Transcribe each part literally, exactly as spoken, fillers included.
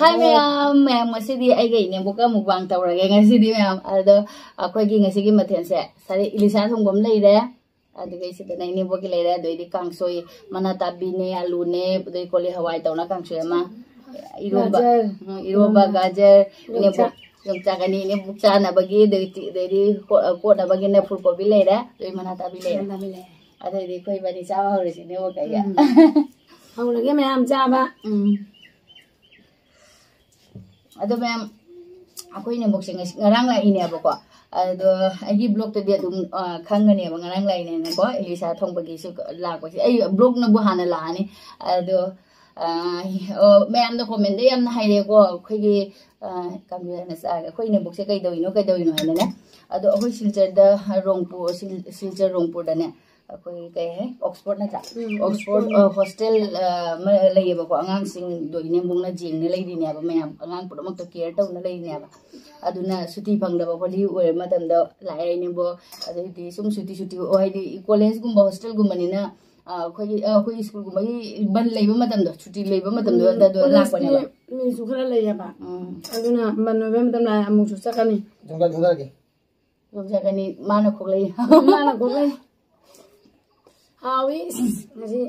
ꯍꯥꯏ ꯃꯌꯥꯝ, ꯃꯌꯥꯝ, ꯉꯁꯤꯗꯤ ꯑꯩꯒ ꯏꯅꯦꯝꯕꯣꯛꯀ mukbang ꯇꯧꯔꯒꯦ ꯉꯁꯤꯗꯤ ꯃꯌꯥꯝ꯫ ꯑꯗꯣ ꯑꯩꯈꯣꯏꯒꯤ ꯉꯁꯤꯒꯤ ꯃꯊꯦꯜꯁꯦ ꯁꯥꯔꯤ ꯏꯂꯤꯁꯥ ꯊꯣꯡꯕ ꯑꯃ ꯂꯩꯔꯦ, ꯑꯗꯨꯒ ꯁꯤꯗꯅ ꯏꯅꯦꯝꯕꯣꯛꯀꯤ ꯂꯩꯔꯦ, ꯑꯗꯩꯗꯤ ꯀꯥꯡꯁꯣꯏ ꯃꯅꯥ ꯇꯥꯕꯤꯅꯦ, ꯑꯂꯨꯅꯦ, ꯑꯗꯩ ꯀꯣꯂꯤ ꯍꯋꯥꯏ ꯇꯧꯅ ꯀꯥꯡꯁꯣꯏ ꯑꯃ, ꯏꯔꯣꯝꯕ, ꯒꯖꯔ, ꯎꯝ, ꯏꯔꯣꯝꯕ, ꯏꯔꯣꯝꯕ, ꯒꯖꯔ, ꯌꯣꯡꯆꯥꯛ꯫ ꯏꯅꯦꯝꯕꯣꯛ, ꯌꯣꯡꯆꯥꯛ ꯑꯅꯤ, ꯏꯅꯦꯝꯕꯣꯛ ꯆꯥꯅꯕꯒꯤ, ꯑꯗꯩꯗꯤ, ꯑꯗꯩꯗꯤ ꯀꯣ-, ꯀꯣꯠꯅꯕꯒꯤꯅ ꯐꯨꯜ ꯀꯣꯕꯤ ꯂꯩꯔꯦ, ꯑꯗꯩ ꯃꯅꯥ ꯇꯥꯕꯤ ꯂꯩꯔꯦ꯫ ꯃꯅꯥ ꯇꯥꯕꯤ ꯂꯩꯔꯦ꯫ ꯑꯗꯩꯗꯤ ꯑꯩꯈꯣꯏ ꯏꯕꯥꯅꯤ ꯆꯥꯕ ꯍꯧꯔꯁꯤ ꯏꯅꯦꯝꯕꯣꯛꯀ ꯑꯩꯒ꯫ ꯎꯝ꯫ ꯍꯧꯔꯒꯦ ꯃꯌꯥꯝ ꯆꯥꯕ꯫ ꯎꯝ꯫ ꯑꯗꯣ ꯃꯌꯥꯝ, ꯑꯩꯈꯣꯏ ꯏꯅꯦꯝꯕꯣꯛꯁꯦ ꯉꯁꯤ, ꯉꯔꯥꯡ ꯂꯥꯛꯏꯅꯦꯕꯀꯣ꯫ ꯑꯗꯣ ꯑꯩꯒꯤ vlogꯇꯗꯤ ꯑꯗꯨꯝ, ꯑ, ꯈꯪꯒꯅꯦꯕ ꯉꯔꯥꯡ ꯂꯥꯛꯏꯅꯦꯅꯀꯣ, ꯏꯂꯤꯁꯥ ꯊꯣꯡꯕꯒꯤꯁꯨ ꯂꯥꯛꯄꯁꯦ꯫ ꯑꯩ vlogꯅꯕꯨ ꯍꯥꯟꯅ ꯂꯥꯛꯑꯅꯤ꯫ ꯑꯗꯣ, ꯑ, ꯑꯣ, ꯃꯌꯥꯝꯅ commentꯇ ꯌꯥꯝꯅ ꯍꯥꯏꯔꯛꯑꯦꯀꯣ, ꯑꯩꯈꯣꯏꯒꯤ, ꯑ, ꯀꯥꯡꯁꯣꯏ ꯍꯥꯟꯅ ꯆꯥꯔꯒ, ꯑꯩꯈꯣꯏ ꯏꯅꯦꯝꯕꯣꯛꯁꯦ ꯀꯩꯗꯧꯔꯤꯅꯣ, ꯀꯩꯗꯧꯔꯤꯅꯣ ꯍꯥꯏꯅꯅꯦ꯫ ꯑꯗꯣ ꯑꯩꯈꯣꯏ ꯁꯤꯜꯆꯔꯗ, ꯔꯣꯡꯄꯨꯔ, ꯁꯤꯜ-, ꯁꯤꯜꯆꯔ ꯔꯣꯡꯄꯨꯔꯗꯅꯦ, ꯑꯩꯈꯣꯏ ꯀꯩ ꯍꯥꯏ, ꯑꯣꯛꯁꯐꯣꯔꯗ ꯅꯠꯇ꯭ꯔꯥ? ꯎꯝ, ꯑꯣꯛꯁꯐꯣꯔꯗ, ꯑꯣꯛꯁꯐꯣꯔꯗ꯫ ꯑ, ꯍꯣꯁꯇꯦꯜ, ꯑ, ꯑꯃ ꯂꯩꯌꯦꯕꯀꯣ, ꯑꯉꯥꯡꯁꯤꯡꯗꯣ ꯏꯅꯦꯝꯕꯣꯛꯅ ꯌꯦꯡꯅ ꯂꯩꯔꯤꯅꯦꯕ, ꯃꯌꯥꯝ ꯑꯉꯥꯡ ꯄꯨꯝꯅꯃꯛꯇ care ꯇꯧꯅ ꯂꯩꯔꯤꯅꯦꯕ꯫ ꯑꯗꯨꯅ ꯁꯨꯇꯤ ꯐꯪꯗꯕ ꯍꯣꯂꯤ ꯑꯣꯏꯕ ꯃꯇꯝꯗ ꯂꯥꯛꯑꯦ ꯏꯅꯦꯝꯕꯣꯛ꯫ ꯑꯗꯩꯗꯤ ꯁꯨꯝ ꯁꯨꯇꯤ, ꯁꯨꯇꯤ, ꯑꯣ, ꯍꯥꯏꯗꯤ ꯀꯣꯂꯦꯖꯀꯨꯝꯕ ꯍꯣꯁꯇꯦꯜꯒꯨꯝꯕꯅꯤꯅ, ꯑ, ꯑꯩꯈꯣꯏꯒꯤ, ꯑ, ꯑꯩꯈꯣꯏꯒꯤ ꯁ꯭ꯀꯨꯜꯒꯨꯝꯕꯒꯤ ꯕꯟ ꯂꯩꯕ ꯃꯇꯝꯗꯣ, ꯁꯨꯇꯤ ꯂꯩꯕ ꯃꯇꯝꯗꯣ, ꯎꯝ, ꯑꯗꯨꯗ ꯀꯣꯂꯦꯖꯀꯤ ꯂꯥꯛꯄꯅꯦꯕ꯫ ꯃꯤꯁꯨ ꯈꯔ ꯂꯩꯌꯦꯕ꯫ ꯎꯝ꯫ ꯑꯗꯨꯅ ꯕꯟ ꯑꯣꯏꯕ ꯃꯇꯝ ꯂꯥꯛꯑꯦ, ꯑꯃꯨꯛꯁꯨ ꯆꯠꯀꯅꯤ꯫ ꯌꯣꯡꯆꯥꯛ ꯊꯥꯗꯔꯒꯦ꯫ ꯌꯣꯡꯆꯥꯛ ꯑꯅꯤ ꯃꯥꯅ ꯈꯣꯛꯂꯛꯏ꯫ ꯃꯥꯅ ꯈꯣꯛꯂꯛꯏ꯫ ꯍꯥꯎꯏ꯫ ꯏꯁ, ꯉꯁꯤ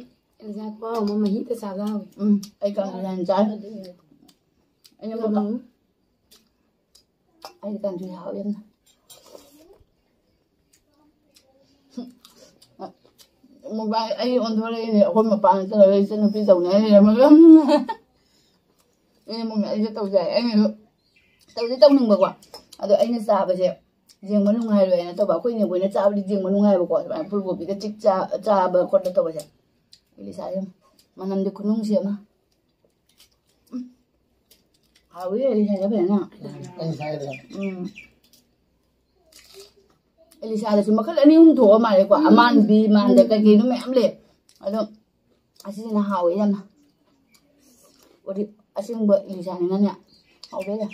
ꯌꯣꯡꯆꯥꯛ ꯈꯨꯍꯥꯎ ꯑꯃ, ꯃꯍꯤꯗ ꯆꯥꯕ ꯍꯥꯎꯏ꯫ ꯎꯝ, ꯑꯩ ꯀꯥꯡꯁꯣꯏ ꯍꯥꯟꯅ ꯆꯥꯏ꯫ ꯑꯩꯅ ꯃꯨꯛꯕꯥꯡ, ꯎꯝ꯫ ꯑꯩ ꯀꯥꯡꯁꯣꯏ ꯍꯥꯎꯏ ꯌꯥꯝꯅ꯫ ꯃꯨꯛꯕꯥꯡ ꯑꯩ ꯑꯣꯟꯊꯣꯔꯛꯏꯅꯦ, ꯑꯩꯈꯣꯏ ꯃꯄꯥꯟꯗ ꯆꯠꯂꯒ ꯏꯆꯟꯅꯨꯄꯤ ꯇꯧꯅꯔ ꯂꯩꯔꯝꯃꯒ꯫ ꯑꯩꯅ ꯃꯨꯛꯕꯥꯡ ꯑꯩꯁꯦ ꯇꯧꯖꯩ꯫ ꯑꯩꯅꯁꯨ ꯇꯧꯗꯤ ꯇꯧꯅꯤꯡꯕꯀꯣ, ꯑꯗꯣ ꯑꯩꯅ ꯆꯥꯕꯁꯦ ꯌꯦꯡꯕ ꯅꯨꯡꯉꯥꯏꯔꯣꯏꯅ ꯇꯧꯕ꯫ ꯑꯩꯈꯣꯏ ꯏꯅꯦ ꯈꯣꯏꯅ ꯆꯥꯕꯗꯤ ꯌꯦꯡꯕ ꯅꯨꯡꯉꯥꯏꯕꯀꯣ, ꯁꯨꯃꯥꯏꯅ ꯐꯨꯜ ꯀꯣꯕꯤꯒ ꯆꯤꯛ ꯆꯥ-, ꯆꯥꯕ ꯈꯣꯠꯄ ꯇꯧꯕꯁꯦ꯫ ꯏꯂꯤꯁꯥꯁꯦ ꯌꯦꯡꯉꯨ꯫ ꯃꯅꯝꯗꯤ ꯈꯨꯅꯨꯡꯁꯤ ꯑꯃ꯫ ꯎꯝ꯫ ꯍꯥꯎꯋꯤ ꯏꯂꯤꯁꯥꯁꯦ ꯐꯖꯅ꯫ ꯑꯩ ꯉꯁꯥꯏꯒꯤꯗꯣ꯫ ꯎꯝ꯫ ꯏꯂꯤꯁꯥꯗꯁꯨ ꯃꯈꯜ ꯑꯅꯤ ꯑꯍꯨꯝ ꯊꯣꯛꯑ ꯃꯥꯜꯂꯦꯀꯣ꯫ ꯎꯝ꯫ ꯑꯃꯥꯟꯕꯤ, ꯃꯥꯟꯗ ꯎꯝ꯫ ꯀꯩꯀꯩꯅꯣ ꯃꯌꯥꯝ ꯂꯩ꯫ ꯑꯗꯣ ꯑꯁꯤꯁꯤꯅ ꯍꯥꯎꯋꯦ ꯌꯥꯝꯅ꯫ ꯑꯣꯗꯤ ꯑꯁꯦꯡꯕ ꯏꯂꯤꯁꯥꯅꯤꯅꯅꯦ꯫ ꯍꯥꯎꯕ ꯍꯦꯜꯂꯦ꯫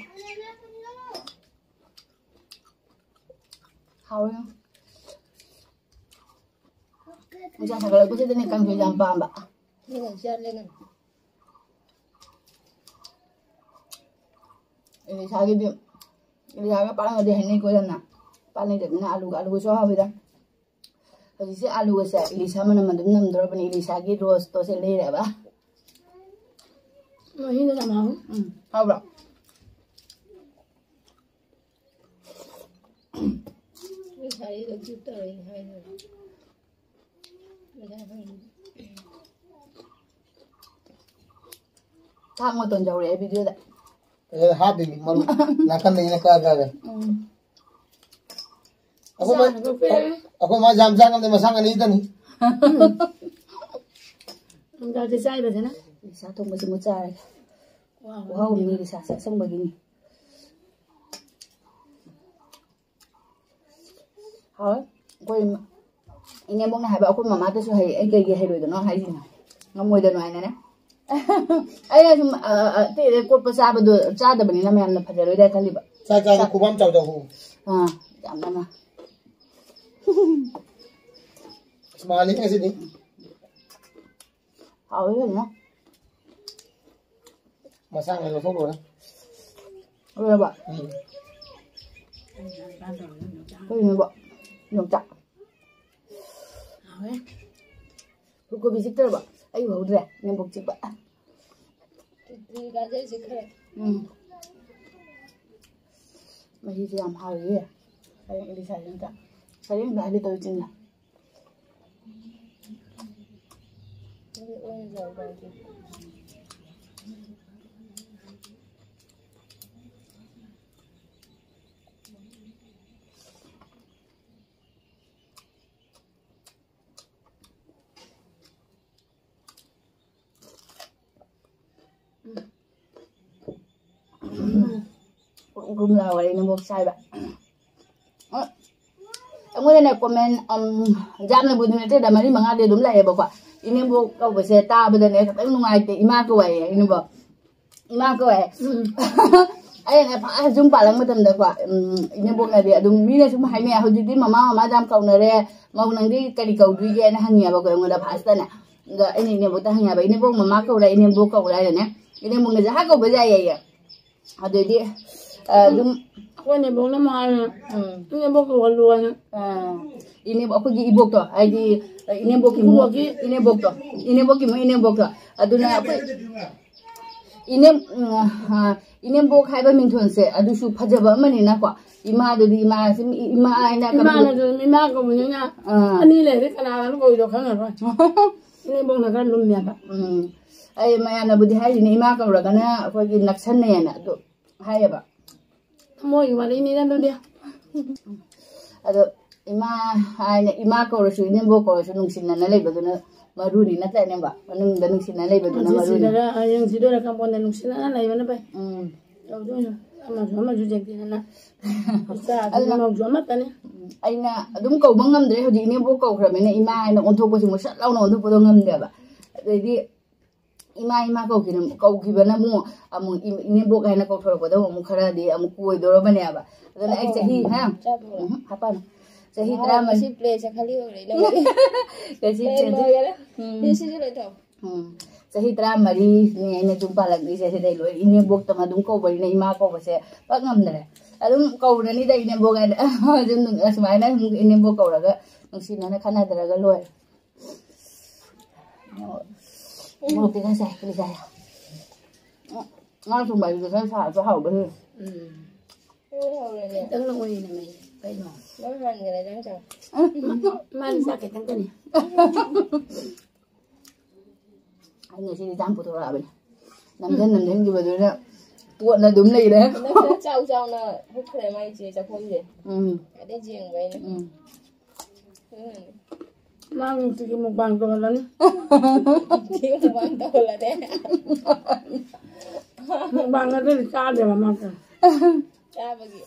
ꯍꯥꯎꯋꯦ꯫ ꯅꯨꯡꯁꯥ ꯁꯥꯒꯠꯂꯛꯄꯁꯤꯗꯅꯦ ꯀꯥꯡꯁꯣꯏ ꯌꯥꯝ ꯄꯥꯝꯕ꯫ ꯅꯪ ꯌꯥꯝ ꯆꯥꯔꯦ ꯅꯪ꯫ ꯏꯂꯤꯁꯥꯒꯤꯗꯤ, ꯏꯂꯤꯁꯥꯒ ꯄꯥꯛꯅꯗꯤ ꯍꯩꯅꯩꯀꯣ ꯌꯥꯝꯅ꯫ ꯄꯥꯛꯅꯩꯗꯕꯅꯤꯅ ꯑꯂꯨꯒ, ꯑꯂꯨꯒꯁꯨ ꯍꯥꯎꯋꯤꯗ꯫ ꯍꯧꯖꯤꯛꯁꯦ ꯑꯂꯨꯒꯁꯦ ꯏꯂꯤꯁꯥ ꯃꯅꯝ ꯑꯗꯨꯝ ꯅꯝꯗ꯭ꯔꯕꯅꯤ, ꯏꯂꯤꯁꯥꯒꯤ ꯔꯣꯁꯇꯣꯁꯦ ꯂꯩꯔꯦꯕ꯫ ꯃꯍꯤꯗꯣ ꯌꯥꯝ ꯍꯥꯎꯋꯤ꯫ ꯎꯝ, ꯍꯥꯎꯕ꯭ꯔꯣ? ꯉꯁꯥꯏꯗꯣ ꯖꯨꯠ ꯇꯧꯔꯛꯏ ꯍꯥꯏꯅꯦ꯫ ꯊꯥꯛ ꯃꯇꯣꯟ ꯌꯧꯔꯛꯑꯦ ꯚꯤꯗꯤꯑꯣꯗ꯫ ꯑꯦ, ꯍꯥꯞꯄꯤꯅꯤ, ꯃꯔꯨ ꯅꯥꯀꯟꯗꯒꯤꯅ ꯀꯛꯑ ꯀꯛꯑꯒ꯫ ꯎꯝ꯫ ꯑꯩꯈꯣꯏ ꯃꯥ, ꯆꯥꯅꯕ ꯄꯤꯔꯛꯑꯦ꯫ ꯑꯩꯈꯣꯏ ꯃꯥ ꯌꯥꯝ ꯆꯥ ꯉꯝꯗꯦ, ꯃꯁꯥ ꯉꯥꯅꯤꯗꯅꯤ꯫ ꯅꯨꯡꯗꯥꯡꯗꯤ ꯆꯥꯏ ꯐꯖꯅ꯫ ꯏꯂꯤꯁꯥ ꯊꯣꯡꯕꯁꯤꯃꯨꯛ ꯆꯥꯔꯒꯦ꯫ ꯋꯥ, ꯋꯥ꯫ ꯎꯍꯥꯎ ꯃꯤ ꯏꯂꯤꯁꯥꯁꯦ ꯑꯁꯪꯕꯒꯤꯅꯤ꯫ ꯍꯥꯎꯋꯦ꯫ ꯑꯩꯈꯣꯏ ꯏꯅꯦꯝꯕꯣꯛꯅ ꯍꯥꯏꯕ, ꯑꯩꯈꯣꯏ ꯃꯃꯥꯗꯁꯨ ꯍꯩ, ꯑꯩ ꯀꯩꯒꯤ ꯍꯩꯔꯣꯏꯗꯣꯏꯅꯣ ꯍꯥꯏꯁꯤꯅ꯫ ꯉꯝꯃꯣꯏꯗꯅꯣ ꯍꯥꯏꯅꯅꯦ꯫ ꯑꯩꯅ ꯁꯨꯝ, ꯑ, ꯑ, ꯑꯇꯩ ꯑꯇꯩ ꯀꯣꯠꯄ ꯆꯥꯕꯗꯣ ꯆꯥꯗꯕꯅꯤꯅ ꯃꯌꯥꯝꯅ ꯐꯖꯔꯣꯏꯗ꯭ꯔꯥ ꯈꯜꯂꯤꯕ꯫ ꯆꯥꯛ ꯆꯥꯕ ꯆꯥꯛ ꯈꯨꯕꯥꯝ ꯆꯥꯎ ꯆꯥꯎ ꯍꯣ꯫ ꯑꯥ, ꯌꯥꯝ ꯀꯟꯅ꯫ ꯃꯥꯜꯂꯤ ꯉꯁꯤꯗꯤ꯫ ꯍꯥꯎꯋꯤ ꯐꯖꯅ꯫ ꯃꯁꯥ ꯉꯥꯏ ꯂꯧꯊꯣꯛ ꯂꯣꯏꯔꯦ꯫ ꯂꯣꯏꯔꯕ? ꯎꯝ꯫ ꯀꯩꯅꯣꯕ? ꯌꯣꯡꯆꯥꯛ꯫ ꯍꯥꯎꯋꯦ꯫ ꯐꯨꯜꯀꯣꯕꯤ ꯆꯤꯛꯇ꯭ꯔꯕ? ꯑꯩ ꯎꯍꯧꯗ꯭ꯔꯦ꯫ ꯅꯦꯝꯕꯣꯛ ꯆꯤꯛꯄ꯫ ꯎꯝ꯫ ꯃꯍꯤꯁꯦ ꯌꯥꯝ ꯍꯥꯎꯔꯤꯌꯦ꯫ ꯁꯔꯦꯡ ꯏꯂꯤꯁꯥꯁꯦ ꯑꯝꯇ꯫ ꯁꯔꯦꯡꯗ ꯍꯥꯏꯒꯦ ꯇꯧꯋꯤ ꯆꯤꯟꯅ꯫ ꯀꯨꯝ ꯀꯨꯝ ꯂꯥꯎꯔꯦ ꯏꯅꯦꯝꯕꯣꯛ ꯆꯥꯏꯕ꯫ ꯑ, ꯑꯩꯉꯣꯟꯗꯅꯦ comment, ꯎꯝ, ꯌꯥꯝꯅꯕꯨꯗꯤ ꯅꯠꯇꯦꯗ, ꯃꯔꯤ ꯃꯉꯥꯗꯤ ꯑꯗꯨꯝ ꯂꯥꯛꯑꯦꯕꯀꯣ꯫ ꯏꯅꯦꯝꯕꯣꯛ ꯀꯧꯕꯁꯦ ꯇꯥꯕꯗꯅꯦ ꯈꯤꯇꯪ ꯅꯨꯡꯉꯥꯏꯇꯦ, ꯏꯃꯥ ꯀꯧ ꯍꯥꯏꯌꯦ ꯏꯅꯦꯝꯕꯣꯛ꯫ ꯏꯃꯥ ꯀꯧ ꯍꯥꯏꯌꯦ꯫ ꯎꯝ꯫ ꯑꯩꯅꯅꯦ ꯐꯖꯅ ꯌꯨꯝ ꯄꯥꯜꯂꯛ ꯃꯇꯝꯗꯀꯣ, ꯎꯝ, ꯏꯅꯦꯝꯕꯣꯛꯅꯗꯤ ꯑꯗꯨꯝ ꯃꯤꯅ ꯁꯨꯝ ꯍꯥꯏꯅꯩ, ꯍꯧꯖꯤꯛꯇꯤ ꯃꯃꯥ ꯃꯃꯥ ꯌꯥꯝ ꯀꯧꯅꯔꯦ, ꯃꯧ ꯅꯪꯗꯤ ꯀꯔꯤ ꯀꯧꯗꯣꯏꯒꯦꯅ ꯍꯪꯉꯦꯕꯀꯣ ꯑꯩꯉꯣꯟꯗ ꯐꯥꯔꯁꯇꯅꯦ꯫ ꯑꯗꯣ ꯑꯩꯅ ꯏꯅꯦꯝꯕꯣꯛꯇ ꯍꯪꯉꯦꯕ, "ꯏꯅꯦꯝꯕꯣꯛ ꯃꯃꯥ ꯀꯧꯔꯥ ꯏꯅꯦꯝꯕꯣꯛ ꯀꯧꯔꯥ?" ꯍꯥꯏꯅꯅꯦ, ꯏꯅꯦꯝꯕꯣꯛꯅ ꯖꯍꯥ ꯀꯧꯕ ꯌꯥꯏꯌꯦ꯫ ꯑꯗꯩꯗꯤ ꯑ, ꯑꯗꯨꯝ ꯑꯩꯈꯣꯏ ꯅꯦꯕꯣꯛꯅ ꯑꯃꯨꯛ ꯍꯥꯏꯔꯦ, ꯎꯝ, "ꯅꯣꯏ ꯅꯦꯕꯣꯛ ꯀꯧꯍꯜꯂꯨ" ꯍꯥꯏꯅ꯫ ꯑ, ꯏꯅꯦ ꯑꯩꯈꯣꯏꯒꯤ ꯏꯕꯣꯛꯇꯣ, ꯍꯥꯏꯗꯤ ꯏꯅꯦꯕꯣꯛꯀꯤ ꯏꯕꯣꯛꯀꯤ ꯏꯅꯦꯕꯣꯛꯇꯣ, ꯏꯅꯦꯕꯣꯛꯀꯤ ꯃꯣꯏ ꯏꯅꯦꯕꯣꯛꯇꯣ, ꯑꯗꯨꯅ ꯑꯩꯈꯣꯏ ꯏꯅꯦꯝ ꯎꯝ, ꯑ, ꯏꯅꯦꯝꯕꯣꯛ ꯍꯥꯏꯕ ꯃꯤꯡꯊꯣꯟꯁꯦ ꯑꯗꯨꯁꯨ ꯐꯖꯕ ꯑꯃꯅꯤꯅꯀꯣ꯫ ꯏꯃꯥꯗꯨꯗꯤ ꯏꯃꯥ ꯁꯨꯝ ꯏꯃꯥ ꯍꯥꯏꯅ ꯀꯩꯅꯣ ꯏꯃꯥꯅꯁꯨ ꯏꯃꯥ ꯀꯧꯕꯅꯤꯅ ꯑꯥ꯫ ꯑꯅꯤ ꯂꯩꯔꯗꯤ ꯀꯅꯥꯒꯅꯣ ꯀꯧꯔꯤꯗꯣ ꯈꯪꯉꯔꯣꯏ꯫ ꯏꯅꯦꯝꯕꯣꯛꯅ ꯈꯔ ꯂꯨꯝꯃꯦꯕ꯫ ꯎꯝ꯫ ꯑꯩ ꯃꯌꯥꯝꯅꯕꯨꯗꯤ ꯍꯥꯏꯔꯤꯅꯦ, ꯏꯃꯥ ꯀꯧꯔꯒꯅ ꯑꯩꯈꯣꯏꯒꯤ ꯅꯛꯁꯟꯅꯩꯌꯦꯅ ꯑꯗꯨ ꯍꯥꯏꯌꯦꯕ꯫ ꯊꯃꯣꯏꯒꯤ ꯋꯥꯔꯤꯅꯤꯅ ꯑꯗꯨꯗꯤ꯫ ꯑꯗꯣ ꯏꯃꯥ ꯍꯥꯏꯅ, ꯏꯃꯥ ꯀꯧꯔꯁꯨ ꯏꯅꯦꯝꯕꯣꯛ ꯀꯧꯔꯁꯨ ꯅꯨꯡꯁꯤꯅꯅ ꯂꯩꯕꯗꯨꯅ ꯃꯔꯨꯅꯤ, ꯅꯠꯇ꯭ꯔꯥ, ꯏꯅꯦꯝꯕꯣꯛ? ꯃꯅꯨꯡꯗ ꯅꯨꯡꯁꯤꯅꯅ ꯂꯩꯕꯗꯨꯅ ꯃꯔꯨꯅꯤ꯫ ꯅꯨꯡꯁꯤꯗꯣꯏꯔꯥ, ꯍꯌꯦꯡ ꯁꯤꯗꯣꯏꯔꯥ ꯈꯪꯄꯣꯟꯇꯦ, ꯅꯨꯡꯁꯤꯅꯅ ꯂꯩꯕꯅ ꯐꯩ꯫ ꯎꯝ꯫ ꯇꯧꯗꯣꯏꯅꯣ? ꯑꯃꯁꯨ ꯑꯃꯁꯨ ꯌꯦꯡꯊꯤꯅꯅ꯫ ꯏꯆꯥ ꯑꯗꯨꯅ ꯃꯧꯁꯨ ꯑꯃꯠꯇꯅꯤ꯫ ꯎꯝ, ꯑꯩꯅ ꯑꯗꯨꯝ ꯀꯧꯕ ꯉꯝꯗ꯭ꯔꯦ, ꯍꯧꯖꯤꯛ ꯏꯅꯦꯝꯕꯣꯛ ꯀꯧꯈ꯭ꯔꯕꯅꯤꯅ ꯏꯃꯥ ꯍꯥꯏꯅ ꯑꯣꯟꯊꯣꯛꯄꯁꯤ ꯑꯃꯨꯛ ꯁꯠ ꯂꯥꯎꯅ ꯑꯣꯟꯊꯣꯛꯄꯗꯣ ꯉꯝꯗꯦꯕ꯫ ꯑꯗꯩꯗꯤ ꯏꯃꯥ, ꯏꯃꯥ ꯀꯧꯈꯤꯅ-, ꯀꯧꯈꯤꯕꯅ ꯑꯃꯨꯛ, ꯑꯃꯨꯛ ꯏ-, ꯏꯅꯦꯝꯕꯣꯛ ꯍꯥꯏꯅ ꯀꯧꯊꯣꯔꯛꯄꯗ ꯑꯃꯨꯛ ꯈꯔꯗꯤ ꯑꯃꯨꯛ ꯀꯣꯏꯗꯧꯔꯕꯅꯦꯕ꯫ ꯑꯗꯨꯅ ꯑꯩ ꯆꯍꯤ, ꯍꯥ? ꯆꯥꯕ ꯂꯣꯏꯔꯦ꯫ ꯎꯝ, ꯍꯥꯄꯥꯅꯨ꯫ ꯆꯍꯤ ꯃꯍꯥꯎ ꯇꯔꯥꯃꯔꯤ꯫ ꯉꯁꯤ plate ꯁꯦ ꯈꯜꯂꯤ ꯑꯣꯏꯔꯦ, ꯂꯣꯏꯔꯦ꯫ ꯉꯁꯤ ꯂꯣꯏꯔꯦ, plate ꯁꯦ꯫ ꯂꯣꯏꯔꯦ꯫ ꯎꯝ꯫ ꯁꯤ, ꯁꯤꯁꯨ ꯂꯣꯏꯊꯣꯛꯑꯣ꯫ ꯎꯝ꯫ ꯆꯍꯤ ꯇꯔꯥꯃꯔꯤꯅꯤ ꯑꯩꯅ ꯌꯨꯝ ꯄꯥꯜꯂꯛꯂꯤꯁꯦ, ꯁꯤꯗꯩ ꯂꯣꯏ ꯏꯅꯦꯝꯕꯣꯛꯇꯪ ꯑꯗꯨꯝ ꯀꯧꯕꯅꯤꯅ ꯏꯃꯥ ꯀꯧꯕꯁꯦ ꯄꯥꯛ ꯉꯝꯗ꯭ꯔꯦ꯫ ꯑꯗꯨꯝ ꯀꯧꯔꯅꯤꯗ ꯏꯅꯦꯝꯕꯣꯛ ꯍꯥꯏꯅ꯫ ꯑꯗꯨꯝ ꯑꯁꯨꯃꯥꯏꯅ ꯏꯅꯦꯝꯕꯣꯛ ꯀꯧꯔꯒ ꯅꯨꯡꯁꯤꯅꯅ ꯈꯠꯅꯗꯔꯒ ꯂꯣꯏꯔꯦ꯫ ꯃꯣꯔꯣꯛꯇꯤ ꯈꯔ ꯆꯥꯏ, ꯀꯔꯤ ꯆꯥꯏ? ꯉꯥ ꯊꯣꯡꯕ ꯍꯥꯏꯁꯤꯗꯤ ꯈꯔ ꯁꯥꯔꯁꯨ ꯍꯥꯎꯕ ꯍꯦꯜꯂꯤ꯫ ꯎꯝ꯫ ꯈꯤꯇꯪ ꯅꯣꯏꯅ ꯃꯩ ꯀꯩꯅꯣ? ꯅꯪ ꯍꯥꯟꯒꯔꯦ, ꯅꯪ ꯆꯥꯎ꯫ ꯃꯥꯅ ꯆꯥꯛ ꯈꯤꯇꯪ ꯀꯅꯤ꯫ ꯑꯩ ꯉꯁꯤꯗꯤ ꯏꯟꯖꯥꯡ ꯄꯨꯊꯣꯔꯛꯑꯕꯅꯤ꯫ ꯅꯝꯖꯟ ꯅꯝꯖꯟꯈꯤꯕꯗꯨꯅ ꯇꯣꯠꯅ ꯑꯗꯨꯝ ꯂꯩꯔꯦ꯫ ꯅꯪ ꯈꯔ ꯆꯥꯎ ꯆꯥꯎꯅ ꯍꯨꯛꯈ꯭ꯔꯦ ꯃꯥꯏꯁꯦ, ꯆꯥꯛꯈꯨꯝꯁꯦ꯫ ꯎꯝ꯫ ꯑꯗꯩ ꯌꯦꯡꯕ ꯑꯩꯅ꯫ ꯎꯝ꯫ ꯎꯝ꯫ ꯃꯥ ꯅꯨꯡꯇꯤꯒꯤ mukbang ꯇꯧꯍꯜꯂꯅꯤ꯫ ꯅꯨꯡꯇꯤꯒꯤ mukbang ꯇꯧꯍꯜꯂꯅꯤ꯫ Mukbang ꯅꯠꯇ꯭ꯔꯗꯤ ꯆꯥꯗꯦꯕ ꯃꯥꯁꯦ꯫ ꯆꯥꯕꯒꯤ꯫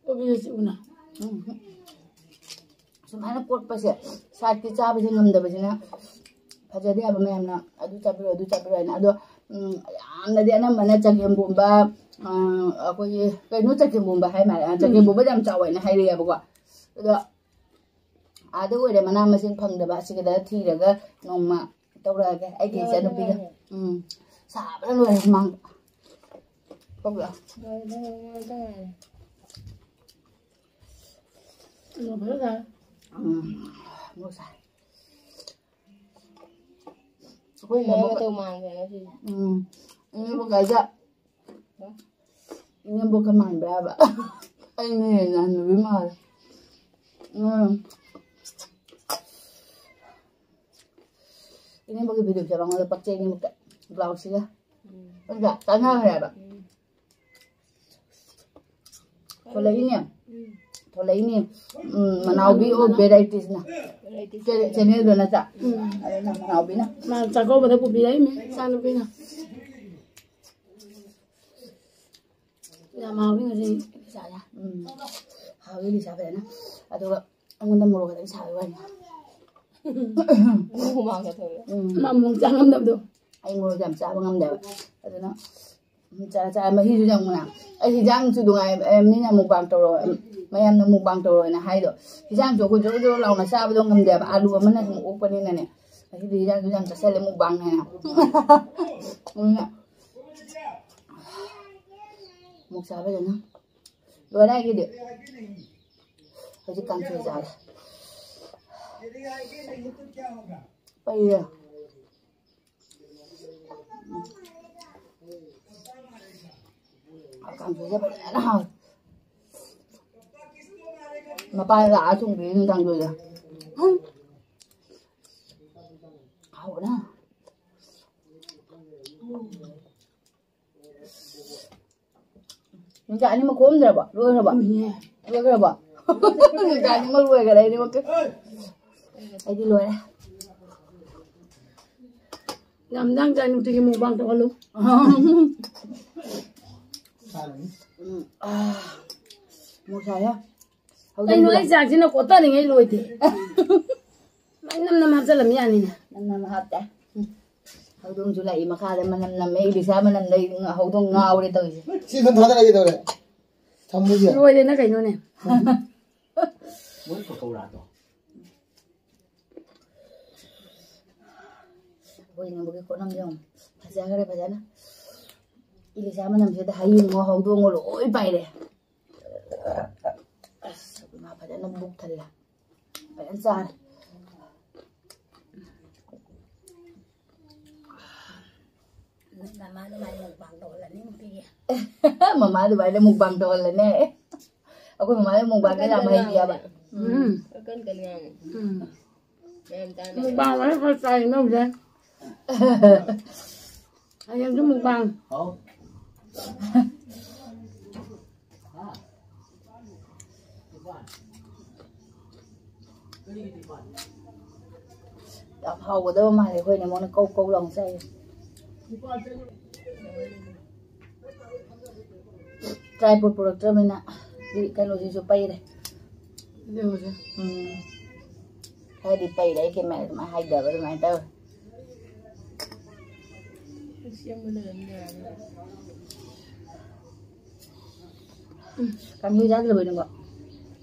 ꯀꯣꯕꯤꯁꯦ ꯎꯅ꯫ ꯎꯝ꯫ ꯁꯨꯃꯥꯏꯅ ꯀꯣꯠꯄꯁꯦ, side ꯀꯤ ꯆꯥꯕꯁꯦ ꯉꯝꯗꯕꯁꯤꯅ ꯐꯖꯗꯦ ꯍꯥꯏꯕ ꯃꯌꯥꯝꯅ, "ꯑꯗꯨ ꯆꯥꯕꯤꯔꯣ, ꯑꯗꯨ ꯆꯥꯕꯤꯔꯣ" ꯍꯥꯏꯅ꯫ ꯑꯗꯣ, ꯎꯝ, ꯌꯥꯝꯅꯗꯤ ꯑꯅꯝꯕꯅ ꯆꯒꯦꯝꯄꯣꯝꯕ, ꯑ, ꯑꯩꯈꯣꯏꯒꯤ ꯀꯩꯅꯣ ꯆꯒꯦꯝꯄꯣꯝꯕ ꯍꯥꯏ ꯃꯥꯜꯂꯦ꯫ ꯑ, ꯆꯒꯦꯝꯄꯣꯝꯕꯗꯤ ꯌꯥꯝ ꯆꯥꯎ ꯍꯥꯏꯅ ꯍꯥꯏꯔꯛꯑꯦꯕꯀꯣ꯫ ꯑꯗꯣ ꯑꯥꯗ ꯑꯣꯏꯔꯦ ꯃꯅꯥ ꯃꯁꯤꯡ ꯐꯪꯗꯕ, ꯑꯁꯤꯒꯤꯗ ꯊꯤꯔꯒ ꯅꯣꯡꯃ ꯇꯧꯔꯛꯑꯒꯦ ꯑꯩꯒꯤ ꯏꯆꯟꯅꯨꯄꯤꯒ꯫ ꯎꯝ, ꯁꯥꯕꯅ ꯂꯣꯏꯔꯦ ꯁꯨꯃꯥꯡꯗ꯫ ꯊꯣꯛꯂꯛꯑꯣ꯫ ꯎꯝ, ꯃꯣꯔꯣꯛ ꯁꯥꯏ꯫ ꯑꯩꯈꯣꯏ ꯃꯑꯣꯡ ꯏꯅꯦꯝꯕꯣꯛ-, ꯃꯇꯧ ꯃꯥꯟꯈ꯭ꯔꯦ ꯉꯁꯤꯗꯤ꯫ ꯎꯝ, ꯏꯅꯦꯝꯕꯣꯛ ꯀꯥꯏꯗ? ꯏꯅꯦꯝꯕꯣꯛꯀ ꯃꯥꯟꯕ꯭ꯔꯥꯕ? ꯑꯩꯅ ꯍꯦꯟꯅ ꯍꯅꯨꯕꯤ ꯃꯥꯜꯂꯦ꯫ ꯎꯝ꯫ ꯏꯅꯦꯝꯕꯣꯛꯀꯤ videoꯁꯦ ꯃꯉꯣꯟꯗ ꯄꯛꯆꯩ, ꯏꯅꯦꯝꯕꯣꯛꯇ꯫ Blouseꯁꯤꯒ꯫ ꯎꯝ꯫ ꯅꯠꯇ꯭ꯔꯥ? ꯆꯥꯟꯅꯈ꯭ꯔꯦꯕ꯫ ꯎꯝ꯫ ꯊꯣꯂꯛꯏꯅꯦ꯫ ꯎꯝ꯫ ꯊꯣꯂꯛꯏꯅꯦ꯫ ꯎꯝ, ꯃꯅꯥꯎꯕꯤ ꯑꯣ ꯚꯦꯔꯥꯏꯇꯤꯁꯅ꯫ ꯚꯦꯔꯥꯏꯇꯤꯁ꯫ ꯆꯦ-, ꯆꯦꯅꯦꯜꯗꯣ ꯅꯠꯇ꯭ꯔꯥ? ꯎꯝ꯫ ꯑꯗꯨꯅ ꯃꯅꯥꯎꯕꯤꯅ꯫ ꯃꯥ ꯆꯥꯛꯀꯧꯕꯗ ꯄꯨꯕꯤꯔꯛꯏꯃꯤ, ꯏꯆꯥꯅꯨꯄꯤꯅ꯫ ꯌꯥꯝ ꯍꯥꯎꯋꯤ ꯉꯁꯤ ꯂꯤꯆꯥꯁꯦ꯫ ꯎꯝ꯫ ꯍꯥꯎꯋꯤ ꯂꯤꯆꯥ ꯐꯖꯅ꯫ ꯑꯗꯨꯒ ꯑꯩꯉꯣꯟꯗ ꯃꯣꯔꯣꯛ ꯈꯛꯇꯪ ꯁꯥꯕꯩ ꯋꯥꯅꯤ꯫ ꯍꯨꯃꯥꯡꯒ ꯊꯣꯛꯑꯦ꯫ ꯎꯝ꯫ ꯃꯥ ꯃꯣꯔꯣꯛ ꯆꯥ ꯉꯝꯗꯕꯗꯣ꯫ ꯑꯩ ꯃꯣꯔꯣꯛ ꯌꯥꯝ ꯆꯥꯕ ꯉꯝꯗꯦꯕ꯫ ꯑꯗꯨꯅ ꯆꯥ-, ꯆꯥ-, ꯃꯍꯤꯁꯨ ꯌꯥꯝ ꯉꯥꯡ-, ꯑꯩ ꯍꯤꯟꯖꯥꯡꯁꯨ ꯅꯨꯡꯉꯥꯏ, ꯑꯦ, ꯃꯤꯅ mukbang ꯇꯧꯔꯣ, ꯃꯌꯥꯝꯅ mukbang ꯇꯧꯔꯣꯅ ꯍꯥꯏꯗꯣ꯫ ꯍꯤꯟꯖꯥꯡꯁꯨ ꯑꯩꯈꯣꯏ ꯖꯣꯔꯣ ꯖꯣꯔꯣ ꯂꯥꯎꯅ ꯆꯥꯕꯗꯣ ꯉꯝꯗꯦꯕ꯫ ꯑꯂꯨ ꯑꯃꯅ ꯁꯨꯝ ꯑꯣꯛꯄꯅꯤꯅꯅꯦ꯫ ꯉꯁꯤꯗꯤ ꯍꯤꯟꯖꯥꯡꯁꯨ ꯌꯥꯝ ꯆꯥꯁꯜꯂꯦ mukbangꯅꯦꯅ꯫ ꯑꯗꯨꯅ ꯃꯣꯔꯣꯛ ꯆꯥꯕ ꯐꯖꯅ ꯂꯣꯏꯔꯦ ꯑꯩꯒꯤꯗꯤ꯫ ꯍꯧꯖꯤꯛ ꯀꯥꯡꯁꯣꯏ ꯆꯥꯔꯦ꯫ ꯄꯩꯔꯦ꯫ ꯀꯥꯡꯁꯣꯏꯁꯦ ꯐꯖꯅ ꯍꯥꯎꯋꯦ꯫ ꯃꯄꯥꯟ ꯂꯥꯛꯑ ꯊꯣꯡꯕꯤꯔꯤꯅꯤ ꯀꯥꯡꯁꯣꯏꯁꯦ꯫ ꯎꯝ꯫ ꯍꯥꯎꯕꯅ꯫ ꯅꯨꯡꯗꯥꯡ ꯑꯅꯤꯃꯛ ꯀꯣꯝꯗ꯭ꯔꯕꯣ? ꯂꯣꯏꯈ꯭ꯔꯕꯣ? ꯎꯝ꯫ ꯂꯣꯏꯈ꯭ꯔꯕꯣ? ꯅꯨꯡꯗꯥꯡ ꯑꯅꯤꯃꯛ ꯂꯣꯏꯈ꯭ꯔꯦ ꯑꯅꯤꯃꯛꯀꯤ꯫ ꯑꯩꯗꯤ ꯂꯣꯏꯔꯦ꯫ ꯌꯥꯝ ꯅꯪ ꯆꯥꯏ ꯅꯨꯡꯇꯤꯒꯤ mukbang ꯇꯧꯍꯜꯂꯨ꯫ ꯎꯝ, ꯑꯥ, ꯃꯣꯔꯣꯛ ꯁꯥꯏꯍꯦ꯫ ꯀꯩꯅꯣ ꯍꯧꯖꯤꯛ ꯑꯩ ꯆꯥꯛꯁꯤꯅ ꯀꯣꯠꯇꯔꯤꯉꯩ ꯂꯣꯏꯗꯦ꯫ ꯃꯥꯏ ꯅꯝ ꯅꯝ ꯍꯥꯞꯆꯜꯂꯝ ꯌꯥꯅꯤꯅꯦ꯫ ꯅꯝ ꯅꯝ ꯍꯥꯞꯇꯦ꯫ ꯎꯝ꯫ ꯍꯧꯗꯣꯡꯁꯨ ꯂꯥꯛꯏ ꯃꯈꯥꯗ ꯃꯅꯝ ꯅꯝꯃꯦ꯫ ꯏꯂꯤꯁꯥ ꯃꯅꯝꯗ ꯑꯩ ꯍꯧꯗꯣꯡ ꯉꯥꯎꯔꯦ ꯇꯧꯔꯤꯁꯦ꯫ ꯁꯤ ꯑꯗꯨꯝ ꯊꯥꯗꯔꯛꯑꯒꯦ ꯇꯧꯔꯦ꯫ ꯊꯝꯃꯨꯁꯦ꯫ ꯂꯣꯏꯔꯦꯅ ꯀꯩꯅꯣꯅꯦ꯫ ꯃꯣꯏ ꯄꯀꯧꯔꯥꯗꯣ꯫ ꯑꯩꯈꯣꯏ ꯏꯅꯦꯝꯕꯣꯛꯀꯤ ꯀꯣꯠꯅꯝꯁꯦ ꯌꯦꯡꯉꯨ꯫ ꯐꯖꯈ꯭ꯔꯦ ꯐꯖꯅ꯫ ꯏꯂꯤꯁꯥ ꯃꯅꯝꯁꯤꯗ ꯍꯌꯤꯡꯉꯣ ꯍꯧꯗꯣꯡꯉꯣ ꯂꯣꯏ ꯄꯥꯏꯔꯦ꯫ ꯑꯁ, ꯏꯃꯥ ꯐꯖꯅ ꯕꯨꯛ ꯊꯜꯂꯦ꯫ ꯐꯖꯅ ꯆꯥꯔꯦ꯫ ꯃꯃꯥ ꯑꯗꯨꯃꯥꯏꯅ ꯃꯨꯛꯕꯥꯡ ꯇꯧꯍꯜꯂꯅꯤ ꯅꯨꯡꯇꯤꯒꯤ꯫ ꯃꯃꯥ ꯑꯗꯨꯃꯥꯏꯅ ꯃꯨꯛꯕꯥꯡ ꯇꯧꯍꯜꯂꯅꯤ꯫ ꯑꯩꯈꯣꯏ ꯃꯃꯥꯗꯤ ꯃꯨꯛꯕꯥꯡꯗ ꯌꯥꯝ ꯍꯩꯈꯤꯑꯕ꯫ ꯎꯝ꯫ ꯀꯟ ꯀꯟ ꯉꯥꯡꯉꯨ꯫ ꯎꯝ꯫ ꯃꯌꯥꯝ ꯇꯥꯅꯕ꯫ ꯃꯨꯛꯕꯥꯡ ꯑꯣꯏꯅ ꯈꯔ ꯆꯥꯏ ꯅꯧꯁꯦ꯫ ꯍꯌꯦꯡꯁꯨ ꯃꯨꯛꯕꯥꯡ꯫ ꯌꯥꯝ ꯍꯥꯎꯒꯗꯕ ꯃꯥꯜꯂꯦ, ꯑꯩꯈꯣꯏꯅ ꯃꯉꯣꯟꯗ ꯀꯧ ꯀꯧ ꯂꯥꯎꯅ ꯆꯥꯏꯌꯦ꯫ ꯇ꯭ꯔꯥꯏꯄꯣꯠ ꯄꯨꯔꯛꯇ꯭ꯔꯕꯅꯤꯅ ꯀꯩꯅꯣꯁꯤꯁꯨ ꯄꯩꯔꯦ꯫ ꯎꯝ꯫ ꯈꯔꯗꯤ ꯄꯩꯔꯦ, ꯑꯩ ꯀꯦꯃꯦꯔꯥ ꯑꯗꯨꯃꯥꯏꯅ ꯍꯥꯏꯗꯕ ꯑꯗꯨꯃꯥꯏꯅ ꯇꯧꯔꯦ꯫ ꯀꯥꯡꯁꯣꯏ ꯆꯥꯗ꯭ꯔꯕꯣ ꯅꯪꯕꯣ?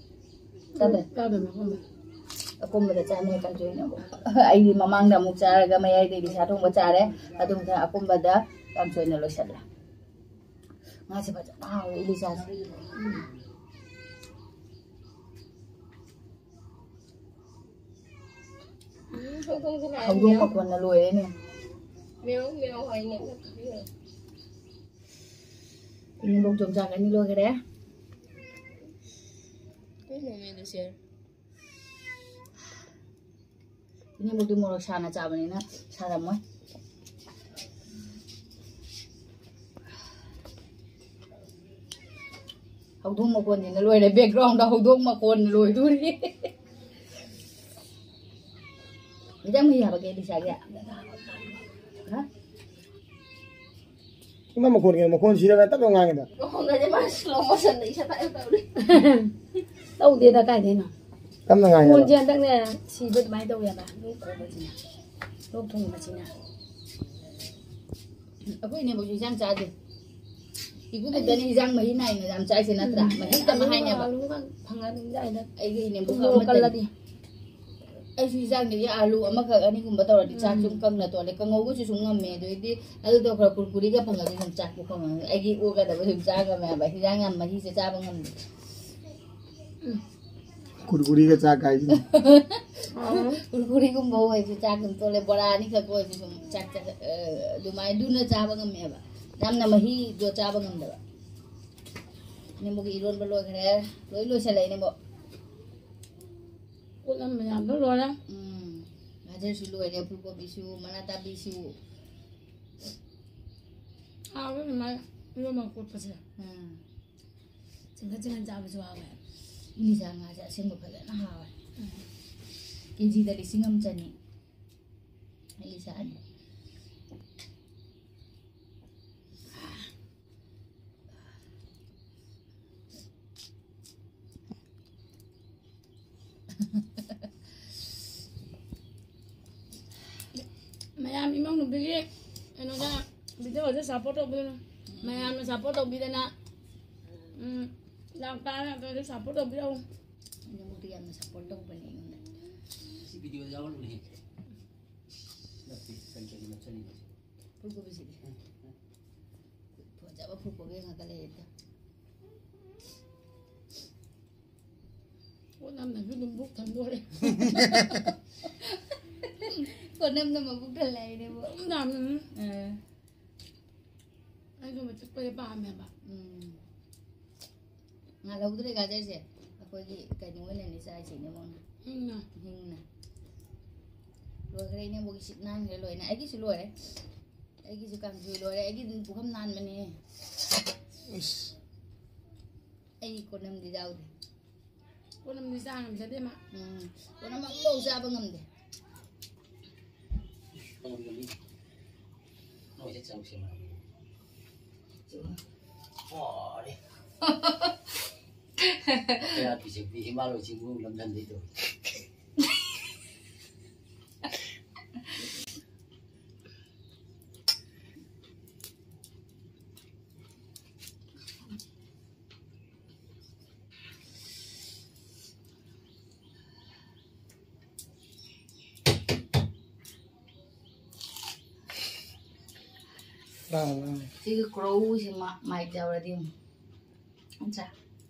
ꯆꯥꯗ꯭ꯔꯦ? ꯆꯥꯗꯕꯅꯦ, ꯑꯀꯨꯝꯕ꯫ ꯑꯀꯨꯝꯕꯗ ꯆꯥꯅꯩ ꯀꯥꯡꯁꯣꯏꯅ ꯑꯃꯨꯛ꯫ ꯑꯩꯗꯤ ꯃꯃꯥꯡꯗ ꯑꯃꯨꯛ ꯆꯥꯔꯒ ꯃꯌꯥꯏꯗ ꯏꯂꯤꯁꯥ ꯊꯣꯡꯕ ꯆꯥꯔꯦ, ꯑꯗꯨꯒ ꯑꯀꯨꯝꯕꯗ ꯀꯥꯡꯁꯣꯏꯅ ꯂꯣꯏꯁꯤꯜꯂꯦ꯫ ꯉꯥꯁꯦ ꯐꯖꯅ ꯍꯥꯎꯋꯦ ꯏꯂꯤꯁꯥꯁꯦ꯫ ꯎꯝ, ꯍꯧꯗꯣꯡꯁꯨ ꯂꯥꯛꯑꯦ꯫ ꯍꯧꯗꯣꯡ ꯃꯈꯣꯟꯅ ꯂꯣꯏꯔꯦꯅꯦ꯫ ꯃꯦꯎ ꯃꯦꯎ ꯍꯥꯏꯅꯦ꯫ ꯏꯅꯦꯝꯕꯣꯛ ꯌꯣꯡꯆꯥꯛ ꯑꯅꯤ ꯂꯣꯏꯈꯔꯦ꯫ ꯀꯩꯅꯣꯅꯦ ꯑꯗꯨꯁꯦ? ꯏꯅꯦꯝꯕꯣꯛꯇꯤ ꯃꯣꯔꯣꯛ ꯁꯥꯅ ꯆꯥꯕꯅꯤꯅ ꯁꯥꯔꯝꯃꯣꯏ꯫ ꯍꯧꯗꯣꯡ ꯃꯈꯣꯟꯁꯤꯅ ꯂꯣꯏꯔꯦ, background ꯗ ꯍꯧꯗꯣꯡ ꯃꯈꯣꯟ ꯂꯣꯏꯗꯣꯔꯤ꯫ ꯏꯟꯖꯥꯡ ꯃꯍꯤ ꯍꯥꯞꯄꯛꯀꯦ ꯏꯂꯤꯁꯥꯒꯤ꯫ ꯍꯥ? ꯏꯃꯥ ꯃꯈꯣꯟ ꯀꯩꯅꯣ? ꯃꯈꯣꯟ ꯁꯤꯔꯒ ꯇꯞꯅ ꯉꯥꯡꯉꯤꯗ꯫ ꯃꯈꯣꯟꯒꯁꯦ ꯃꯥ slow motion ꯗ ꯏꯁꯥ ꯇꯥꯛꯑꯦ ꯇꯧꯔꯤ꯫ ꯇꯧꯗꯦꯗ, ꯀꯥꯏꯗꯩꯅꯣ? ꯇꯞꯅ ꯉꯥꯡꯉꯦꯕ꯫ ꯈꯣꯟꯁꯦ ꯍꯟꯗꯛꯅꯦ ꯁꯤꯕ ꯑꯗꯨꯃꯥꯏꯅ ꯇꯧꯋꯦꯕ꯫ ꯂꯣꯛ ꯈꯨꯕꯁꯤꯅ꯫ ꯂꯣꯛ ꯊꯨꯡꯕꯁꯤꯅ꯫ ꯑꯩꯈꯣꯏ ꯏꯅꯦꯕꯨꯁꯨ ꯏꯟꯁꯥꯡ ꯆꯥꯗꯦ꯫ ꯏꯒꯨ ꯈꯛꯇꯅꯤ ꯏꯟꯁꯥꯡ ꯃꯍꯤ ꯅꯥꯏꯅ ꯌꯥꯝ ꯆꯥꯏꯁꯦ ꯅꯠꯇ꯭ꯔꯥ? ꯎꯝ꯫ ꯃꯍꯤ ꯈꯛꯇ ꯑꯂꯨꯒ ꯃꯍꯥꯏꯅꯦꯕ꯫ ꯑꯂꯨꯒ ꯐꯪꯉ ꯑꯗꯨꯝ ꯆꯥꯏꯗ꯫ ꯑꯩꯒꯤ ꯏꯅꯦꯕꯨ ꯊꯨꯝ ꯃꯣꯔꯣꯛ ꯑꯃꯠꯇꯅꯤ꯫ ꯀꯜꯂꯗꯤ꯫ ꯑꯩꯁꯨ ꯏꯟꯖꯥꯡꯗꯒꯤ ꯑꯥꯂꯨ ꯑꯃꯈꯛ ꯑꯅꯤꯒꯨꯝꯕ ꯇꯧꯔꯗꯤ ꯆꯥꯛ ꯁꯨꯝ ꯎꯝ꯫ ꯀꯪꯅ ꯇꯣꯜꯂꯦ꯫ ꯀꯥꯡꯉꯧꯒꯁꯨ ꯁꯨꯝ ꯉꯝꯃꯦ꯫ ꯑꯗꯩꯗꯤ ꯑꯗꯨ ꯇꯧꯈ꯭ꯔ ꯀꯨꯔꯀꯨꯔꯤꯒ ꯐꯪꯉꯗꯤ ꯁꯨꯝ ꯆꯥꯛꯄꯨ ꯈꯪꯉꯝꯃꯦ꯫ ꯑꯩꯒꯤ ꯑꯣꯛꯀꯗꯕ ꯁꯨꯝ ꯆꯥ ꯉꯝꯃꯦ ꯍꯥꯏꯕ꯫ ꯍꯤꯟꯖꯥꯡ ꯌꯥꯝ ꯃꯍꯤꯁꯦ ꯆꯥꯕ ꯉꯝꯗꯦ꯫ ꯎꯝ꯫ ꯀꯨꯔꯀꯨꯔꯤꯒ ꯆꯥꯛ ꯀꯥꯏꯁꯤꯅꯤ꯫ ꯀꯨꯔꯀꯨꯔꯤꯒꯨꯝꯕ ꯑꯣꯏꯔꯁꯨ ꯆꯥꯛ ꯑꯗꯨꯝ ꯇꯣꯜꯂꯦ꯫ ꯕꯣꯔꯥ ꯑꯅꯤꯈꯛ ꯑꯣꯏꯔꯁꯨ ꯁꯨꯝ ꯆꯥꯛ ꯆꯥ-, ꯑ, ꯑꯗꯨꯃꯥꯏꯅ ꯂꯨꯅ ꯆꯥꯕ ꯉꯝꯃꯦꯕ꯫ ꯌꯥꯝꯅ ꯃꯍꯤꯗꯣ ꯆꯥꯕ ꯉꯝꯗꯕ꯫ ꯏꯅꯦꯝꯕꯣꯛꯀꯤ ꯏꯔꯣꯟꯕ ꯂꯣꯏꯈ꯭ꯔꯦ꯫ ꯂꯣꯏ ꯂꯣꯏꯁꯜꯂꯦ, ꯏꯅꯦꯝꯕꯣꯛ꯫ ꯄꯣꯠꯂꯝ ꯃꯌꯥꯝꯗꯣ ꯂꯣꯏꯔꯦ꯫ ꯎꯝ꯫ ꯒꯥꯖꯔꯁꯨ ꯂꯣꯏꯔꯦ, ꯐꯨꯜꯀꯣꯕꯤꯁꯨ, ꯃꯅꯥ ꯇꯥꯕꯤꯁꯨ꯫ ꯍꯥꯎꯋꯦ ꯑꯗꯨꯃꯥꯏꯅ ꯏꯔꯣꯟꯕ ꯀꯣꯠꯄꯁꯦ꯫ ꯎꯝ꯫ ꯆꯤꯡꯈꯠ ꯆꯤꯡꯈꯠ ꯆꯥꯕꯁꯨ ꯍꯥꯎꯋꯦ꯫ ꯏꯂꯤꯁꯥ ꯉꯥꯁꯦ ꯑꯁꯦꯡꯕ ꯐꯖꯅ ꯍꯥꯎꯋꯦ꯫ ꯎꯝ꯫ ꯀꯦꯖꯤꯗ ꯂꯤꯁꯤꯡ ꯑꯃ ꯆꯅꯤ꯫ ꯏꯂꯤꯁꯥ ꯑꯅꯤ꯫ ꯃꯌꯥꯝ ꯏꯃꯧ ꯅꯨꯄꯤꯒꯤ ꯀꯩꯅꯣꯗ ꯚꯤꯗꯤꯑꯣꯁꯦ ꯁꯞꯄꯣꯔꯠ ꯇꯧꯕꯤꯌꯨ꯫ ꯃꯌꯥꯝꯅ ꯁꯞꯄꯣꯔꯠ ꯇꯧꯕꯤꯗꯅ, ꯎꯝ, ꯂꯥꯛ ꯇꯔꯥ ꯂꯥꯛꯇ꯭ꯔꯁꯨ ꯁꯞꯄꯣꯔꯠ ꯇꯧꯕꯤꯔꯛꯎ꯫ ꯏꯅꯦꯝꯕꯣꯛꯇꯤ ꯌꯥꯝꯅ ꯁꯞꯄꯣꯔꯠ ꯇꯧꯕꯅꯦ ꯑꯩꯉꯣꯟꯗ꯫ ꯁꯤ ꯚꯤꯗꯤꯑꯣ ꯌꯥꯎꯍꯜꯂꯨꯅꯦꯍꯦ꯫ ꯅꯠꯇꯦ, ꯀꯔꯤ ꯀꯔꯤ ꯅꯞꯁꯜꯂꯤꯅꯣ ꯁꯤꯕꯣ? ꯐꯨꯜꯀꯣꯕꯤꯁꯤꯗꯤ꯫ ꯐꯖꯕ ꯐꯨꯜꯀꯣꯕꯤ ꯉꯥꯛꯇ ꯂꯩꯔꯦꯗ꯫ ꯄꯣꯠ ꯅꯝꯅꯁꯨ ꯑꯗꯨꯝ ꯄꯨꯛ ꯊꯟꯗꯣꯔꯦ꯫ ꯄꯣꯠ ꯅꯝꯅ ꯃꯕꯨꯛ ꯊꯜꯂꯦ ꯍꯥꯏꯅꯦꯕꯣ꯫ ꯑꯗꯨꯝ ꯌꯥꯝꯅ, ꯎꯝ꯫ ꯑꯥ꯫ ꯑꯩꯁꯨ ꯃꯆꯤꯛꯄꯁꯦ ꯄꯥꯝꯃꯦꯕ꯫ ꯎꯝ꯫ ꯉꯥꯜꯍꯧꯗ꯭ꯔꯦ ꯒꯥꯖꯔꯁꯦ꯫ ꯑꯩꯈꯣꯏꯒꯤ ꯀꯩꯅꯣ ꯑꯣꯏꯅꯅꯦ ꯆꯥꯏꯁꯦ ꯏꯅꯦꯝꯕꯣꯛꯅ꯫ ꯍꯤꯡꯅ꯫ ꯍꯤꯡꯅ꯫ ꯂꯣꯏꯈ꯭ꯔꯦ ꯏꯅꯦꯝꯕꯣꯛꯀꯤ ꯁꯤꯠ ꯅꯥꯟꯈ꯭ꯔꯦ ꯂꯣꯏꯅ꯫ ꯑꯩꯒꯤꯁꯨ ꯂꯣꯏꯔꯦ꯫ ꯑꯩꯒꯤꯁꯨ ꯀꯥꯡꯁꯣꯏ ꯂꯣꯏꯔꯦ꯫ ꯑꯩꯒꯤ ꯑꯗꯨꯝ ꯄꯨꯈꯝ ꯅꯥꯟꯕꯅꯦ꯫ ꯏꯁ꯫ ꯑꯩ ꯀꯣꯠꯅꯝꯗꯤ ꯌꯥꯎꯗꯦ꯫ ꯀꯣꯠꯅꯝꯗꯤ ꯆꯥ ꯉꯝꯖꯗꯦ ꯃꯥ꯫ ꯎꯝ꯫ ꯀꯣꯠꯅꯝ ꯑꯃꯐꯥꯎ ꯆꯥꯕ ꯉꯝꯗꯦ꯫ ꯅꯣꯏꯁꯦ ꯆꯪꯁꯦ ꯃꯥ꯫ ꯄꯥꯔꯦ꯫ ꯀꯌꯥ ꯄꯤꯖꯦ ꯄꯤ ꯏꯃꯥ ꯂꯣꯏꯁꯤꯡꯕꯨ ꯂꯝꯗꯝꯗꯩꯗꯣ꯫ ꯁꯤꯒꯤ ꯀ꯭ꯔꯧꯁꯦ ꯃꯥ-, ꯃꯥꯏꯛ ꯌꯥꯎꯔꯗꯤ ꯌꯦꯡꯉꯨ꯫ ꯑꯠꯆꯥ,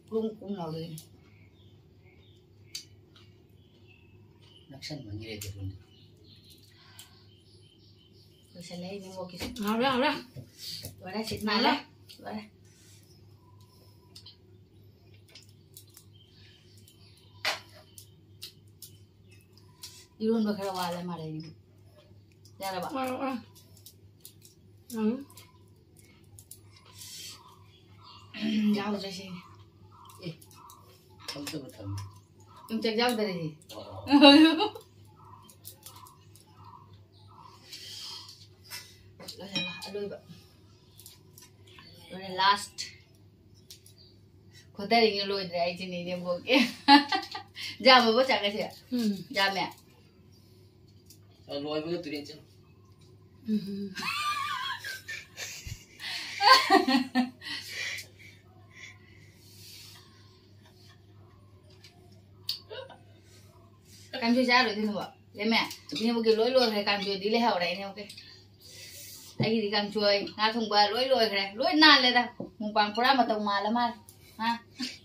ꯀ꯭ꯔꯨꯝ ꯀ꯭ꯔꯨꯝ ꯂꯥꯎꯗꯣꯏꯅꯤ꯫ ꯅꯛꯁꯟꯕꯒꯤꯔꯦ ꯑꯗꯨꯕꯨꯅꯦ꯫ ꯂꯣꯏꯁꯜꯂꯦ ꯑꯩ ꯅꯦꯝꯕꯣꯛꯀꯤꯁꯨ꯫ ꯍꯥꯎꯔꯦ, ꯍꯥꯎꯔꯦ꯫ ꯂꯣꯏꯔꯦ, ꯁꯤꯠ ꯅꯥꯜꯂꯦ꯫ ꯂꯣꯏꯔꯦ꯫ ꯏꯔꯣꯟꯕ ꯈꯔ ꯋꯥꯠꯂꯦ ꯃꯥꯜꯂꯦ꯫ ꯌꯥꯔꯕ? ꯋꯥꯠꯂꯦ, ꯋꯥꯠꯂꯦ꯫ ꯎꯝ꯫ ꯌꯥꯎꯗ꯭ꯔꯦ ꯁꯤ꯫ ꯑꯦ, ꯊꯝꯗꯕ ꯊꯝꯃꯦ꯫ ꯌꯣꯡꯆꯥꯛ ꯌꯥꯎꯗꯔꯦ ꯁꯤ꯫ ꯑꯣ꯫ ꯂꯣꯏꯁꯜꯂꯣ, ꯑꯂꯣꯏꯕ꯫ ꯂꯣꯏꯔꯦ, last꯫ ꯈꯣꯠꯊꯔꯤꯉꯩ ꯂꯣꯏꯗ꯭ꯔꯦ ꯍꯥꯏꯁꯤꯅꯦ ꯏꯅꯦꯝꯕꯣꯛꯀꯤ꯫ ꯌꯥꯝꯃꯕꯣ ꯆꯥꯛꯀꯁꯦ? ꯎꯝ꯫ ꯌꯥꯝꯃꯦ? ꯑ, ꯂꯣꯏꯕꯒ ꯇꯨꯔꯦꯟ ꯆꯠꯂꯨ꯫ ꯎꯝ꯫ ꯀꯥꯡꯁꯣꯏ ꯆꯥꯔꯣꯏꯗꯣꯏꯅꯦꯕ? ꯂꯦꯝꯃꯦ, ꯏꯅꯦꯝꯕꯣꯛꯀꯤ ꯂꯣꯏ ꯂꯣꯏꯈ꯭ꯔꯦ, ꯀꯥꯡꯁꯣꯏꯗꯤ ꯂꯩꯍꯧꯔꯦ ꯏꯅꯦꯝꯕꯣꯛꯀꯤ꯫ ꯑꯩꯒꯤꯗꯤ ꯀꯥꯡꯁꯣꯏ, ꯉꯥ ꯊꯣꯡꯕ ꯂꯣꯏ ꯂꯣꯏꯈ꯭ꯔꯦ꯫ ꯂꯣꯏ ꯅꯥꯜꯂꯦꯗ꯫ ꯃꯨꯛꯕꯥꯡ ꯄꯨꯔꯥ ꯃꯇꯧ ꯃꯥꯜꯂ ꯃꯥꯜꯂꯦ꯫ ꯍꯥ?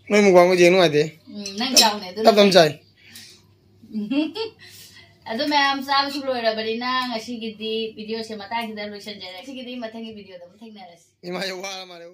ꯅꯣꯏ ꯃꯨꯛꯕꯥꯡ ꯌꯦꯡ ꯅꯨꯡꯉꯥꯏꯇꯦ꯫ ꯎꯝ, ꯅꯪ ꯆꯥꯎꯅꯦ, ꯑꯗꯨꯅ ꯇꯞ ꯇꯞ ꯆꯥꯏ꯫ ꯑꯗꯨ ꯃꯌꯥꯝ ꯆꯥꯕꯁꯨ ꯂꯣꯏꯔꯕꯅꯤꯅ ꯉꯁꯤꯒꯤꯗꯤ videoꯁꯦ ꯃꯇꯥꯡꯁꯤꯗ ꯂꯣꯏꯁꯤꯟꯖꯔꯦ꯫ ꯉꯁꯤꯒꯤꯗꯤ ꯃꯊꯪꯒꯤ videoꯗ ꯑꯃꯨꯛ ꯊꯦꯡꯅꯔꯁꯤ꯫ ꯏꯃꯥ, ꯑꯩ ꯋꯥꯔ ꯃꯥꯜꯂꯦ꯫